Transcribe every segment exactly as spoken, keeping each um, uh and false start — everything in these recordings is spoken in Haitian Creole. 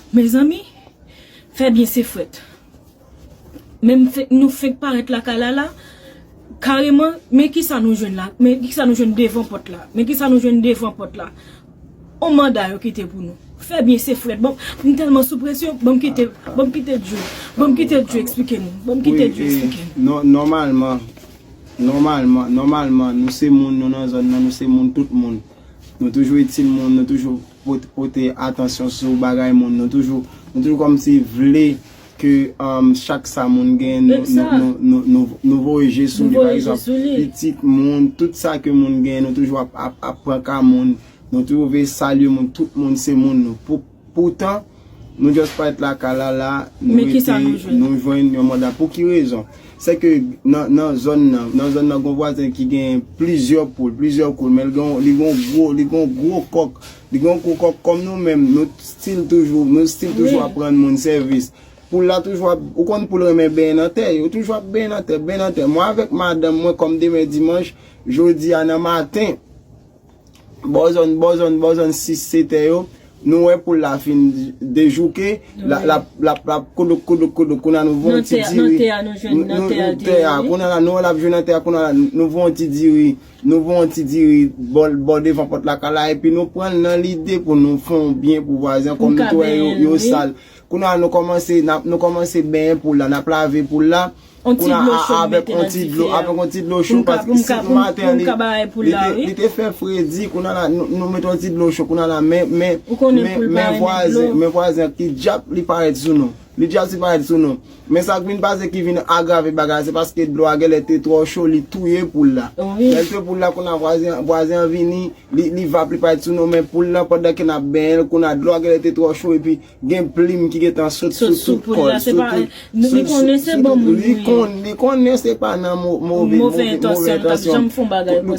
Mezanmi, fè byen se frèt. Menm fèk, nou fèk parèt lakay la la, kareman, men kisa nou jwenn la, men kisa nou jwenn devan pòt la, men kisa nou jwenn devan pòt la. On manda yo kite pou nou. Fè byen se frèt. Bon, m tèlman sou presyon, ban m kite, ban m kite Djo, ban m kite Djo eksplike nou, ban m kite Djo eksplike nou. Nòmalman, nòmalman, nòmalman, nou se moun, nou nan zòn nan, nou se moun, tout moun. Nou toujou itil moun, nou toujou pote atansyon sou bagay moun, nou toujou, nou toujou kòmsi vle ke chak sa moun gen, nou voye je sou li, pa egzanp, pitit moun, tout sa ke moun gen, nou toujou ap pran ka moun, nou toujou vle salye moun, tout moun se moun nou. Poutan, nou just parèt lakay la la, nou rete, nou jwenn yon manda. Pou ki rezon? Se ke nan zòn nan, nan zòn nan gon vwazen ki gen plizyè poul, plizyè poul, men li gon gwo, li gon gwo kòk, li gon gwo kòk kòm nou menm, nou still toujou, nou still toujou ap rann moun sèvis. Poul la toujou ap, ou konn poul renmen benyen nan tè, yo toujou ap benyen nan tè, benyen nan tè. Mwen avèk madanm mwen kòm demen dimanch, jodi a nan maten, bò zòn, bò zòn, bò zòn sis, sèt è yo, nou wè poul la fin dejouke, l ap, l ap, l ap koudouk, koudouk, koudouk, kounye a nou voye yon ti diri, nou, tè a, kounye a la, nou wè l ap jwe nan tè a, kounye a la, nou voye yon ti diri, nou voye yon ti diri bò, bò devan pòt lakay la, epi nou pran l nan lide pou nou fè yon byen pou vwazen, kòm nou t wè yo, yo sal. Kounye a nou kòmanse, n ap, nou kòmanse benyen poul la, n ap lave poul la. Kounye a avèk yon ti dlo, avèk yon ti dlo cho, paske si maten an li, li te, li te fè fredi, kounye a la, nou, nou mete yon ti dlo cho, kounye a la, men, men, men, men vwazen, men vwazen ki djab li parèt sou nou. Li djab li parèt sou nou. Men sa k vin pase ki vin agrave bagay la, se paske dlo a genlè te twò cho, li touye poul la. Lè l touye poul la, kounye a vwazen, vwazen an vini, li, li vap, li parèt sou nou, men poul la, pandan ke n ap benyen l, kounye a dlo a genlè te twò cho, epi gen plim ki gentan sot sou tout kò l, sou tout, li konnen se banm moun li ye. Li konnen se pa nan move, move entansyon.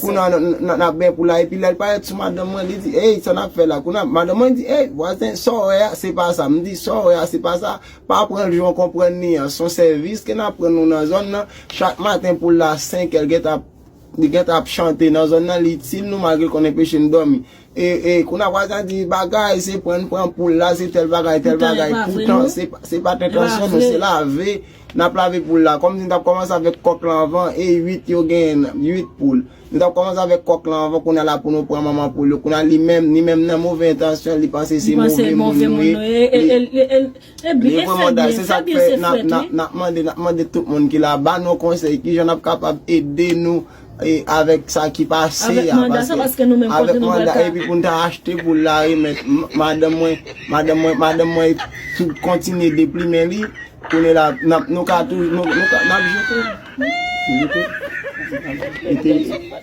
Kounye a n ap benyen poul la, epi lè l parèt sou madanm mwen, li di, ey, sa n ap fè la? Kounye a madanm mwen di, ey, vwazen, sa w wè a, se pa sa. M di, sa w wè a, se pa sa. Pa pran l jan w konprann li an. Se yon sèvis ke n ap rann nou nan zòn nan. Chak maten poul la senk è, l gentan ap, li gentan ap chante nan zòn nan, li itil nou malgre l konnen peche n dòmi. E, e, kounye a vwazen an di bagay, se pran n pran poul la, se tèl bagay, tèl bagay. Poutan, se, se pa t entansyon nou, se lave. N ap lave poul la. Kòmsi n t ap kòmanse avèk kòk lan anvan, e uit yo genyen, uit poul. Nou t ap kòmanse avèk kòk lan anvan, kounye a la pou nou pran manman poul yo. Kounye a li menm, li menm nan move entansyon, li panse se move moun nou ye. Li vrèman dayè, se sa k fè n ap, n ap, n ap mande, n ap mande tout moun ki la, ba nou konsèy, kijan n ap kapab ede nou, e, avèk sa ki pase a, paske avèk manda, epi pou n ta achte poul la, remèt madanm mwen, madanm mwen, madanm mwen tou kontinye deplimen li, kounye la, n ap, nou ka tou, nou, nou ka, n ap jete. Jete. Mete,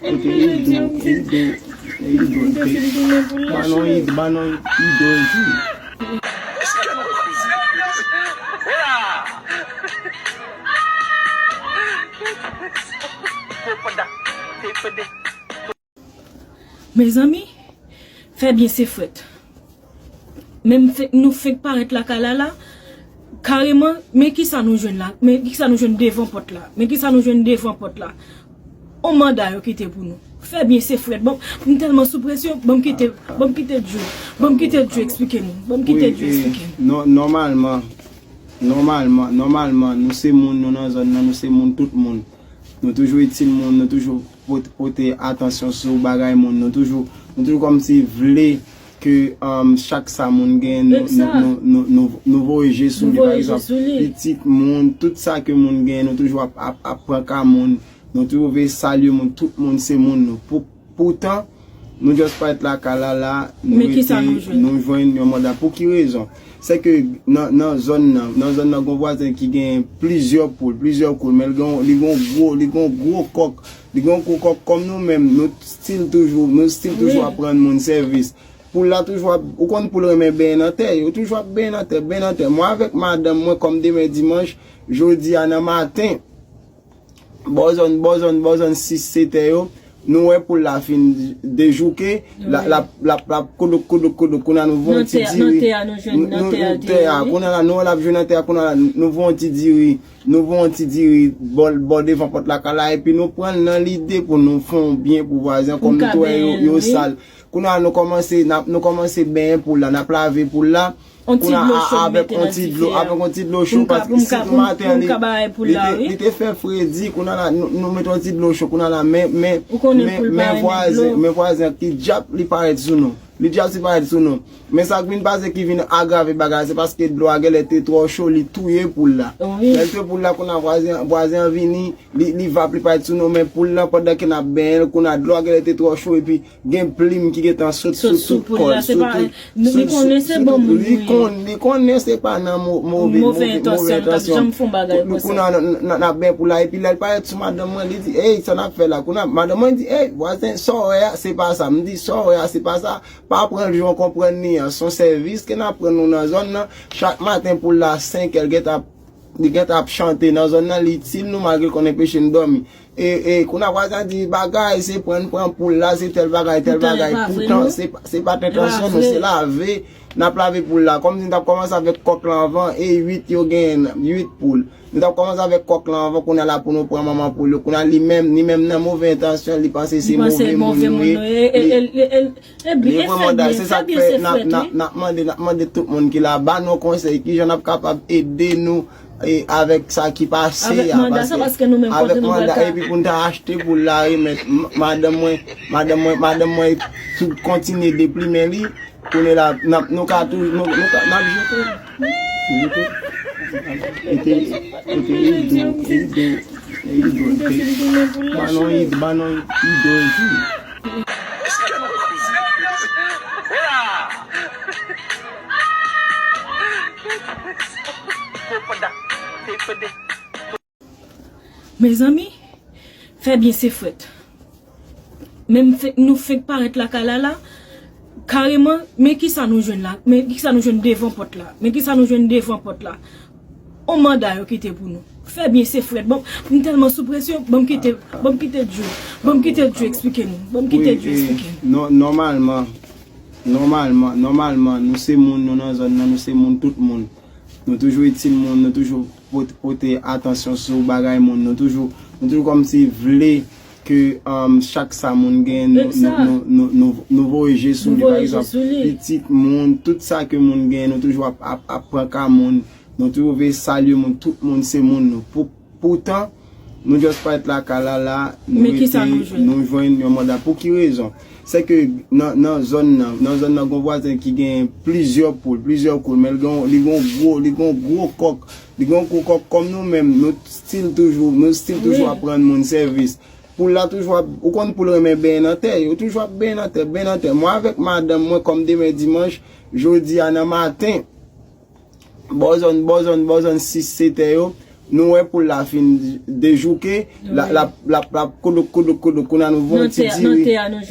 mete rido, rido, rido, mete. Ba non rido, ba non rido, rido. Mezanmi, fè byen se frèt. Menm fèk, nou fèk parèt lakay la la, kareman, men kisa nou jwenn la, men kisa nou jwenn devan pòt la, men kisa nou jwenn devan pòt la. On manda yo kite pou nou. Fè byen se frèt. Bon, m tèlman sou presyon, ban m kite, ban m kite Djo, ban m kite Djo eksplike nou, ban m kite Djo eksplike nou. Nòmalman, nòmalman, nòmalman, nou se moun, nou nan zòn nan, nou se moun, tout moun. Nou toujou itil moun, nou toujou pote atansyon sou bagay moun. Nou toujou, nou toujou kòmsi vle ke chak sa moun gen, nou, nou, nou, nou voye je sou li. Pa egzanp, pitit moun, tout sa ke moun gen, nou toujou ap, ap, ap pran ka moun. Nou toujou vle salye moun, tout moun se moun nou. Pou, poutan, nou just parèt lakay la la, nou rete, nou jwenn yon manda. Pou ki rezon? Se ke nan, nan zòn nan, nan zòn nan gon vwazen ki gen plizyè poul, plizyè poul, men li gon, li gon gwo, li gon gwo kòk, li gon gwo kòk kòm nou menm, nou still toujou, nou still toujou ap rann moun sèvis. Poul la toujou ap, ou konn poul renmen benyen nan tè, yo toujou ap benyen nan tè, benyen nan tè. Mwen avèk madanm mwen kòm demen dimanch, jodi a nan maten, bò zòn, bò zòn, bò zòn sis, sèt è yo, nou wè poul la fin dejouke, l ap, l ap, l ap, l ap koudouk, koudouk, koudouk, kounye a nou voye yon ti diri. Nan tè a, nou jwenn nan tè a, kounye a la, nou wè l ap jwe nan tè a, kounye a la, nou voye yon ti diri, nou voye yon ti diri bò, bò devan pòt lakay la, epi nou pran l nan lide pou nou fè yon byen pou vwazen, kòm nou t wè yo, yo sal. Kounye a nou kòmanse, n ap, nou kòmanse benyen poul la, n ap lave poul la, On ti dlo cho m mete nan dife a. Avèk on ti dlo cho, paske si maten an li, li te, li te fè fredi, kounye a la, nou, nou mete on ti dlo cho, kounye a la, men, men, men vwazen, men vwazen an, ki djab li parèt sou nou. Li djab li parèt sou nou. Men sa k vin pase ki vin agrave bagay, se paske dlo a genlè te twò cho, li touye poul la. Lè l touye poul la, kounye a vwazen, vwazen an vini, li, li vap, li parèt sou nou, men poul la, pandan ke n ap benyen l, kounye a dlo a genlè te twò cho, epi gen plim ki gentan sot sou tout kò l, sou tout, li konnen se bon moun li ye. Li konnen se pa nan mo-, move, move entansyon, kounye a n ap benyen poul la, epi lè l parèt sou madanm mwen, li di, "Ey, sa n ap fè la?" Kounye a madanm mwen di, "Ey, vwazen, sa w wè a, se pa sa." M di, "Sa w wè a, se pa sa." Pa pran l jan w konprann li an. Se yon sèvis ke n ap rann nou nan zòn nan. Chak maten poul la senkè, l gentan ap, li gentan ap chante nan zòn nan, li itil nou malgre l konnen peche n dòmi. E, e, kounye a vwazen an di bagay, se pran n pran poul la, se tèl bagay, tèl bagay. Poutan, se pa, se pa t entansyon nou, se lave. N ap lave poul la. Kòmsi n t ap kòmanse avèk kòk lan anvan, e uit yo genyen, uit poul. Nou t ap kòmanse avèk kòk lan anvan, kounye a la pou nou pran manman poul yo. Kounye a li menm, li menm nan move entansyon, li panse se move moun nou ye. Li vre manda, se sa k fè n ap, n ap, n ap mande, n ap mande tout moun ki la, ba nou konsèy, kijan n ap kapab ede nou, e, avèk sa ki pase a, paske avèk manda, epi pou n ta achte poul la, remèt m-, madanm mwen, madanm mwen, madanm mwen tou kontinye deplimen li, kounye la, n ap, nou ka tou, nou, nou ka, n ap jete. Jete. Mete, mete ido, ido, ido, ba non ido, ba non ido, ido. Mezanmi, fè byen se frèt. Menm fèk, nou fèk parèt lakay la la, kareman, men kisa nou jwenn la, men kisa nou jwenn devan pòt la, men kisa nou jwenn devan pòt la. On manda yo kite pou nou. Fè byen se frèt. Bon, m tèlman sou presyon, ban m kite, ban m kite Djo, ban m kite Djo eksplike nou, ban m kite Djo eksplike nou. Nò-, nòmalman, nòmalman, nòmalman, nou se moun, nou nan zòn nan, nou se moun, tout moun. Nou toujou itil moun, nou toujou pot-, pote atansyon sou bagay moun, nou toujou, nou toujou kòmsi vle ke, um, chak sa moun gen, nou, nou, nou, nou, nou, nou voye je sou li, pa egzanp, pitit moun, tout sa ke moun gen, nou toujou ap, ap, ap pran ka moun, nou toujou vle salye moun, tout moun se moun nou. Pou, poutan, nou just parèt lakay la, la, nou rete, nou jwenn yon manda. Pou ki rezon? Se ke nan, nan zòn nan, nan zòn nan, gon vwazen ki gen plizyè poul, plizyè poul, men li gon, li gon gwo, li gon gwo kòk, li gon gwo kòk kòm nou menm, nou still toujou, nou still toujou ap rann moun sèvis. Poul la toujou ap, ou konn poul renmen benyen nan tè, yo toujou ap benyen nan tè, benyen nan tè. Mwen avèk madanm mwen kòm demen dimanch, jodi a nan maten, bò zòn, bò zòn, bò zòn sis, sèt è yo, nou wè poul la fin dejouke, l ap, l ap, l ap, l ap koudouk, koudouk, koudouk, kounye a nou voye yon ti diri.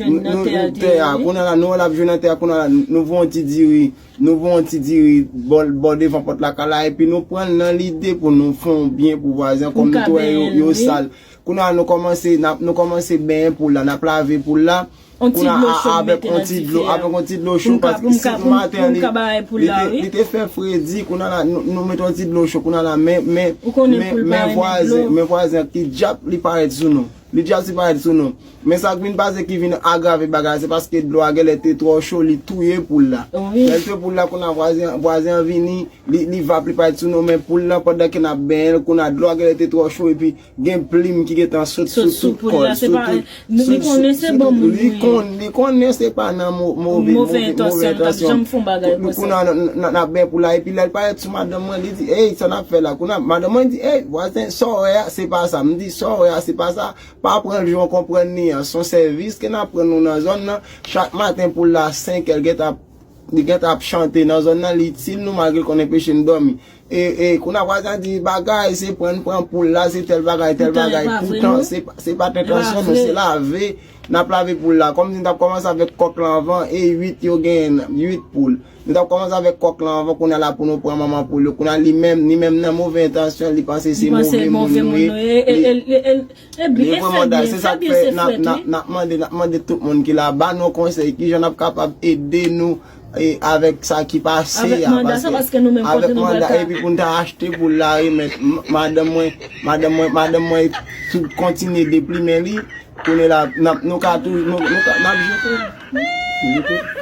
Nou, nou, tè a, kounye a la, nou wè l ap jwe nan tè a, kounye a la, nou voye yon ti diri, nou voye yon ti diri bò, bò devan pòt lakay la, epi nou pran l nan lide pou nou fè yon byen pou vwazen, kòm nou t wè yo, yo sal. Kounye a nou kòmanse, n ap, nou kòmanse benyen poul la, n ap lave poul la. Kounye a avèk on ti dlo, avèk on ti dlo cho, paske si maten an li, li te, li te fè fredi, kounye a la, nou, nou mete on ti dlo cho, kounye a la, men, men, men, men vwazen, men vwazen an, ki djab li parèt sou nou. Li djab li parèt sou nou. Men sa k vin pase ki vin agrave bagay, se paske dlo a genlè te twò cho, li touye poul la. Lè l touye poul la, kounye a vwazen, vwazen an vini, li, li vap, li parèt sou nou, men poul la, pandan ke n ap benyen l, kounye a dlo a genlè te twò cho, epi gen plim ki gentan sot sou tout kò l, sou tout, li konnen se bon moun li ye. Li konnen se pa nan mo-, move, move entansyon. Kounye a n, n, n ap benyen poul la, epi lè l parèt sou madanm mwen, li di, "Ey, sa n ap fè la?" Kounye a madanm mwen di, "Ey, vwazen, sa w wè a, se pa sa." M di, "Sa w wè a, se pa sa." Pa pran l jan w konprann li an. Se yon sèvis ke n ap rann nou nan zòn nan. Chak maten poul la senkè, l gentan ap, li gentan ap chante nan zòn nan, li itil nou malgre l konnen peche n dòmi. E, e, kounye a vwazen an di bagay, se pran n pran poul la, se tèl bagay, tèl bagay. Poutan, se pa, se pa t entansyon nou, se lave. N ap lave poul la. Kòmsi n t ap kòmanse avèk kòk lan anvan, e uit yo genyen, uit poul. Nou t ap kòmanse avèk kòk lan anvan, kounye a la pou nou pran manman poul yo. Kounye a li menm, li menm nan move entansyon, li panse se move moun nou ye. Li vre manda, se sa k fè n ap, n ap, n ap mande, n ap mande tout moun ki la, ba nou konsèy, kijan n ap kapab ede nou, e, avèk sa ki pase a, paske avèk manda, epi pou n ta achte poul la, remèt m-, madanm mwen, madanm mwen, madanm mwen tou kontinye deplimen li, kounye la, n ap, nou ka tou, nou, nou ka, n ap jete. Jete.